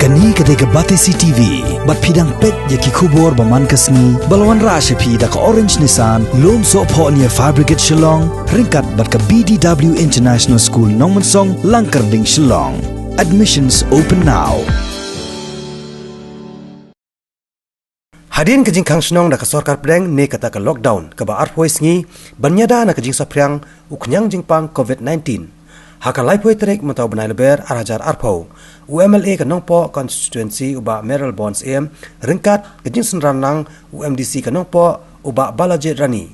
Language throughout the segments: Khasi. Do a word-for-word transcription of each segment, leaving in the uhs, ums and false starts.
Kane ka dei ka Batesi T V, bad phi dang peit ïa ki khubor ba man ka sngi, ba la wanrah sha phi da ka Orange Nissan, Lumsohphoh near Fire Brigade Shillong, ryngkat bad ka B D W International School Nongmensong, Langkyrding, Shillong. Admissions open now. Hadien ka jingkhang shnong da ka sorkar pdeng ne kata ka lockdown kaba arphew sngi, ban ïada na ka jingsaphriang u khñiang jingpang covid nineteen, ha ka laiphew tarik mynta u bnai Lber ar hajar arphew, u M L A ka Nongpoh constituency u Bah Mayralborn Syiem, ryngkat ka jingsynran lang u M D C ka Nongpoh u Bah Balajied Rani,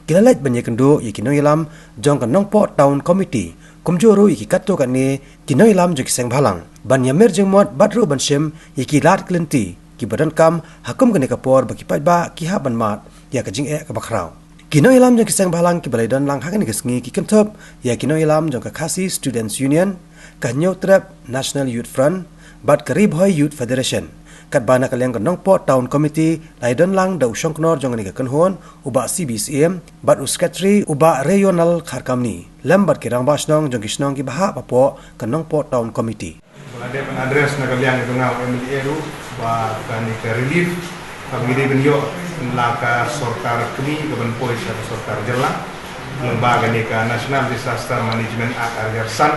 ki la leit ban ïakynduh ïa ki nongïalam jong ka Nongpoh Town Committee, kumjuh ruh ïa ki katto katne ki nongïalam jong ki seng bhalang, ban ïamir jingmut bad ruh ban shim ïa ki lad ki lynti kiba donkam ha kum kane ka por ba ki paidbah ki hap ban mad ïa ka jingeh kaba khraw. Ki nongïalam jong ki seng bhalang kiba la ïadon lang ha kane ka sngi ki kynthup ïa ki nongïalam jong ka Khasi Students Union, ka Hynñiewtrep National Youth Front, bad ka Ri Bhoi Youth Federation. Katba na ka liang ka Nongpoh Town Committee la ïadon lang da u shongknor jong kane ka kynhun, u Bah C B Syiem, bad u Secretary, u Bah Rayonal Kharkamni, lem bad ki rangbah shnong jong ki shnong kiba hap hapoh ka Nongpoh Town Committee. Ba la dep ban address na ka liang jong nga u M L A ruh ba kane ka relief kaba ngi dei ban ïoh na ka sorkar kmie kaban poi sha ka sorkar jylla, lyngba kane ka National Disaster Management Act ar hajar san,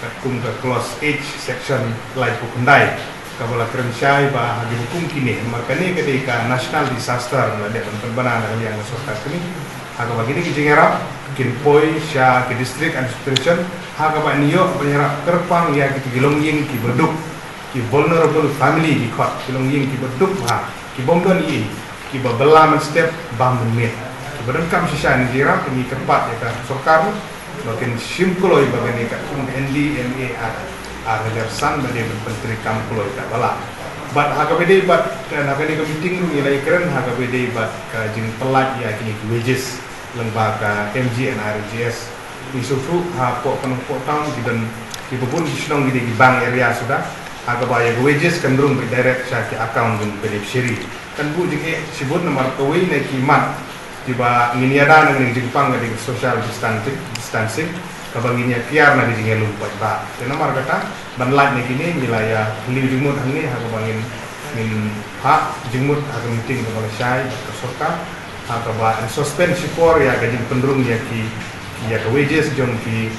katkum ka clause H, section laiphew khyndai, kaba la kren shai ba ha kiba kum kine, namar kane ka dei ka national disaster, la dep ban pynbna na ka liang ka sorkar kmie, ha kaba kine ki jingïarap kin poi sha ki district administration, ha kaba yn ïoh ban ïarap kyrpang ïa kito ki longïing kiba duk, ki vulnerable family ki khot, ki longïing kiba duk bha, ki bym don ei ei, kiba bylla mynstep bam mynmiet, kiba donkam shisha ïa ka jingïarap. Ngi kyrpad ïa ka sorkar ba kin shim kloi ba kane ka kum N D M A Act ar hajar san ba dei ban pyntreikam kloi katba lah. Bad ha kaba ïadei bad, eh, na kane ka meeting ruh ngi la ïakren ha kaba ïadei bad ka jingpyllait ïa kine ki wages lyngba ka M G N R E G S. Ngi sngewthuh hapoh ka Nongpoh Town ki don kiba bun ki shnong ki dei ki bank area suda, ha kaba ïa ka wages kan rung beit direct sha ki account jong ki beneficiary. Kan buh jingeh shibun namar kawei na ki mat kiba ngin ïada na kane ka jingpang ka dei ka social distancing, distancing, kaba ngin ïa kiar na ka jingïalum paidbah. Te namar kata ban lait na kine ngi la ïa kylli jingmut hangne ha kaba ngin, ngin phah jingmut ha ka meeting kaba la shai bad ka sorkar, ha kaba yn suspend shipor ïa ka jingpynrung ïa ki, ïa ka wages jong ki,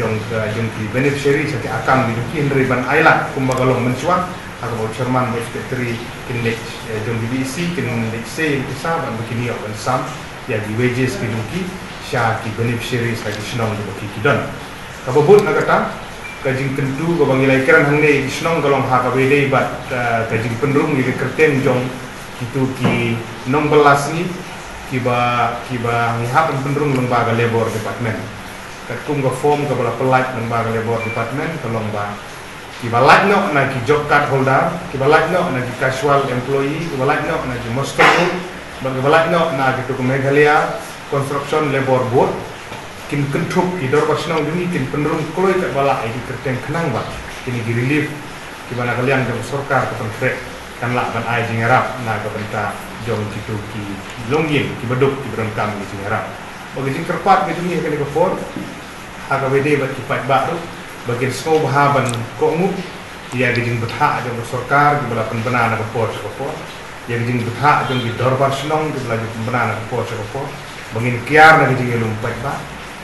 jong ka, jong ki beneficiary sha ki account jong ki, hynrei ban ailad kumba ka long mynshuwa, ha kaba u chairman bad secretary kin leit, eh, jong ki B E C kin leit sei ïa ki pisa bad ba kin ïoh ban sam ïa ki wages ki jong ki sha ki beneficiaries ha ki shnong kiba ki, ki don. Kaba bud na kata, ka jingkyntu kaba ngi la ïakren hangne ïa ki shnong ka long ha kaba ïadei bad, eh, ka jingpynrung ïa ka kyrteng jong kito ki nongbylla sngi kiba, kiba ngi hap ban pynrung lyngba ka Labour Department. Katkum ka form kaba la pyllait lyngba ka Labour Department ka long ba kiba lait noh na ki job card holder, kiba lait noh na ki casual employee, kiba lait noh na ki muster roll, bad kiba lait noh na kito ki Meghalaya Construction Labour Board, kin kynthup, ki dorbar shnong jong ngi kin pynrung kloi katba lah ïa ki kyrteng khnang ba kine ki relief kiba na ka liang jong ka sorkar ka pynkhreh kan lah ban ai jingïarap na ka bynta jong kito ki longïing kiba duk kiba donkam ïa ki jingïarap. Bad ka jingkyrpad ka jong ngi ha kane ka por, ha kaba ïadei bad ki paidbah ruh, ba kin sngewbha ban kohnguh ïa ka jingbthah jong ka sorkar kiba la pynbna na ka por sha ka por, ïa ka jingbthah jong ki dorbar shnong kiba la ju pynbna na ka por sha ka por, ba ngin kiar na ka jingïalum paidbah,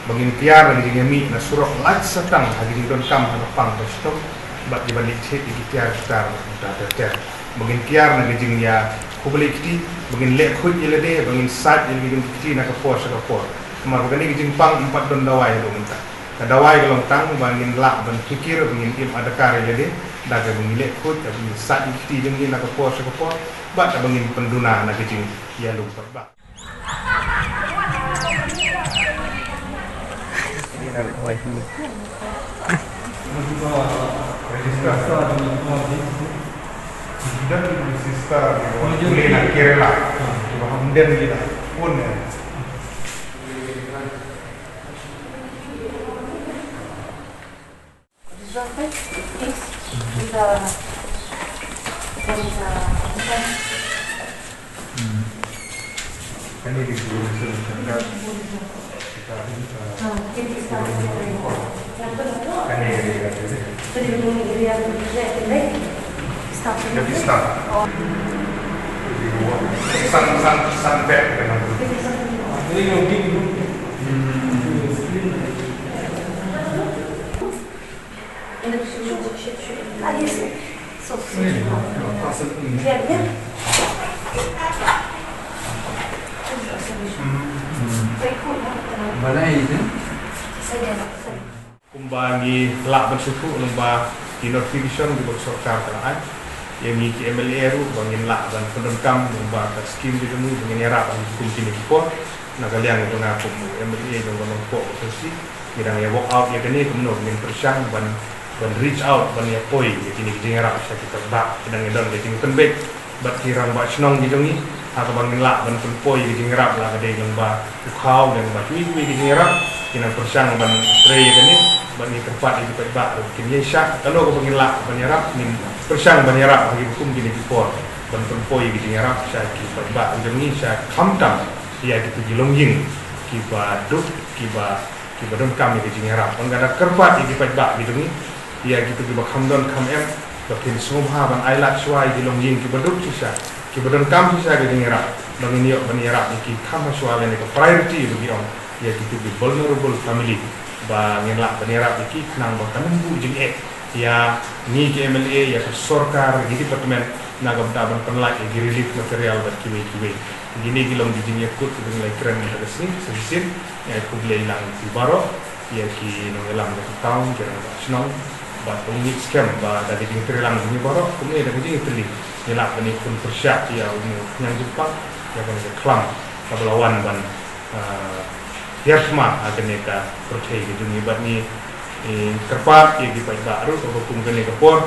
ba ngin kiar na ka jingïamih na surok lait satang ha ka jingdonkam ha ka pang ka shitom, bad kiban leit thied ïa ki tiar ki tar na ka bynta ter ter, ba ngin kiar na ka jingïakhublei kti, ba ngin leh khuid ïa lade, ba ngin sait ïa la ki jong ki kti na ka por sha ka por. Namar ba kane ka jingpang ym pat don dawai haduh mynta. Ka dawai ka long tang ba ngin lah ban pyrkhat, ba ngin im adkar ïa lade da kaba ngin leh khuid, da kaba ngin sait ïa ki kti jong ngi na ka por sha ka por, bad da kaba ngin pynduna na ka jingïalum paidbah. Pakistan. San, san, san bet ka nang. Kumba ngi lah ban sngewthuh lyngba ki notification kiba ka sorkar ka la ai ïa ngi ki M L A ruh ba ngin lah ban pyndonkam lyngba ka skim jong ngi ba ngin ïarap ha ki kum kine ki por. Na ka liang jong nga kum u M L A jong ka Nongpoh Constituency, ngi dang ïa work out ïa kane kumno ngin pyrshang ban, ban reach out, ban ïa poi ïa kine ki jingïarap sha ki paidbah. Ki dang ïa don ka jingpynbeit bad ki rangbah shnong ki jong ngi ha kaba ngin lah ban pynpoi ïa ki jingïarap, la ka dei lyngba u khaw, lyngba kiwei kiwei ki jingïarap. Ngi nang pyrshang ban trei ïa kane bad ngi kyrpad ïa ki paidbah ruh kin ïa shah, kano kaba ngin lah ban ïarap ngin pyrshang ban ïarap ha ki kum kine ki por, ban pynpoi ïa ki jingïarap sha ki paidbah ki jong ngi, sha khamtam ïa kitu ki longïing kiba duk, kiba, kiba donkam ïa ki jingïarap. Ban ka da kyrpad ïa ki paidbah ki jong ngi, ïa kitu kiba kham don kham em, ba kin sngewbha ban ailad shuwa ïa ki longïing kiba duk shisha, kiba donkam shisha ki jingïarap, ba ngin ïoh ban ïarap ïa ki kham ha shuwa lane ka priority ba ki ong ïa kitu ki vulnerable family, ba ngin lah ban ïarap ïa ki khnang ba kan ym buh jingeh ïa ngi ki M L A, ïa ka sorkar, ïa ki department na ka bynta ban pynlait ïa ki relief material bad kiwei kiwei. Kine ki long ki jingïakut kiba ngi la kren mynta ka sngi. Sa shisien ngi ai khublei lang ïa phi baroh, ïa ki nongïalam ka town, ki rangbah shnong, bad ba ngi ngeit skhem ba da ka jingtreilang jong ngi baroh kumne da ka jingïatylli ngi lah ban ïakhun pyrshah ïa u khñiang jingpang, ïa kane ka khlam kaba la wan ban, ah, hiar thma ha kane ka pyrthei ka jong ngi. Bad ngi, eh, kyrpad ïa ki paidbah ruh kaba kum kane ka por,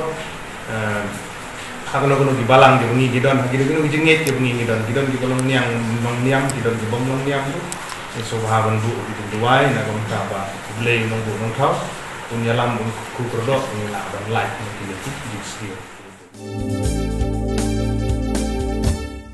eh, ha kano kano ki balang kiba ngi ngi don, ha kino kino ki jingngeit kiba ngi ngi don, ki don kiba long niam, long niam, ki don kiba ym long niam ruh. Ngi sngewbha ban buh ki jingduwai na ka bynta ba U Blei un nongbuh nongthaw un ïalam, un kyrkhu kyrdoh, un ïalam ban lait na kine ki jingsniew.